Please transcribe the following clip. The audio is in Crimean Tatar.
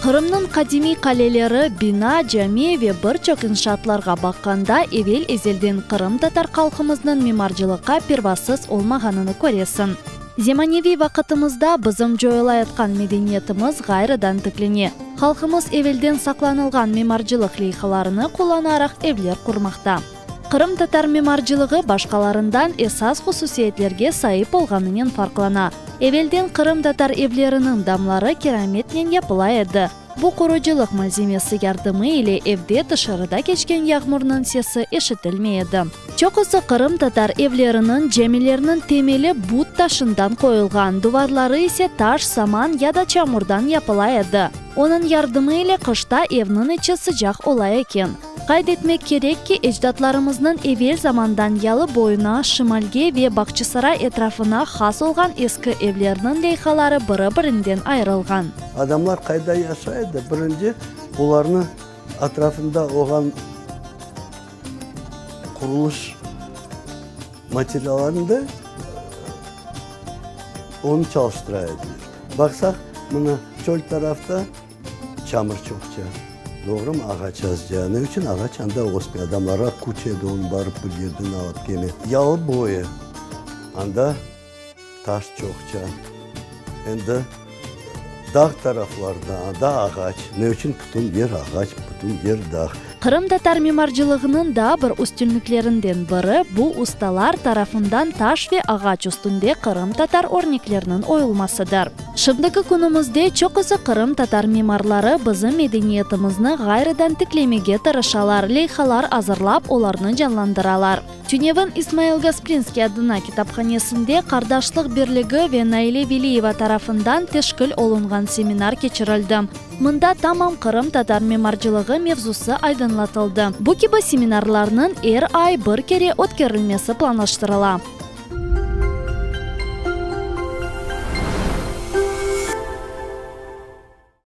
Qırımnıñ qadimiy qaleleri, bina, cami ve bir çoq inşaatlarğa baqqanda evel-ezelden qırımtatar halqımıznıñ mimarcılıqqa pervasız olmağanını köresiñ. Zemaneviy vaqıtımızda bizim coyulayatqan medeniyetimiz ğayrıdan tiklene. Halqımız evelden saqlanılğan mimarcılıq leyhalarını qullanaraq evler qurmaqta. Qırımtatar mimarcılığı başqalarından esas hususiyetlerge saip olğanınen farqlana. Evelden qırımtatar evleriniñ damları kirametnen yapıla edi. Bu qurucılıq malzemesi yardımı ile evde tışarıda keçken yağmurnıñ sesi eşitilmey edi. Çoqusı qırımtatar evleriniñ, camilerniñ temeli but taşından qoyulğan, duvarları ise taş, saman ya da çamurdan yapıla edi. Onıñ yardımı ile qışta evniñ içi sıcaq ola eken. Qayd etmek kerek ki, ecdatlarımıznıñ evel zamandan yalı boyuna, şimalge ve Bağçasaray etrafına has olğan eski evlerniñ leyhaları biri-birinden ayırılğan. Adamlar qayda yaşay edi, birinci olarnı atrafında olğan qurulış materiallarını da onı çalıştıra ediler. Baqsaq, mına çöl tarafta Çamur çoqça, doğrumı, ağaç azca. Ne içün ağaç anda ösmey? Adamlarğa küç edi onı barıp bir yerden alıp kelmek. Yalı boyu, anda taş çoqça. Endi dağ taraflarda, anda ağaç. Ne içün bütün yer ağaç, bütün yer dağ. Qırımtatar mimarcılığınıñ daa bir üstünliklerinden biri, bu ustalar tarafından taş ve ağaç üstünde qırımtatar örnekleriniñ oyulmasıdır. Şimdiki künümizde çoqusı qırımtatar mimarları bizim medeniyetimizni ğayrıdan tiklemege tırışalar, leyhalar azırlap, olarnı canlandıralar. Tünevin İsmail Gasprinskiy adına kitaphanesinde Qardaşlıq birligi ve Naile Veliyeva tarafından teşkil olunğan seminar keçirildi. Mında tamam qırımtatar mimarcılığı mevzusı aydınlatıldı. Bu kibi seminarlarnıñ er ay bir kere ötkerilmesi planlaştırıla.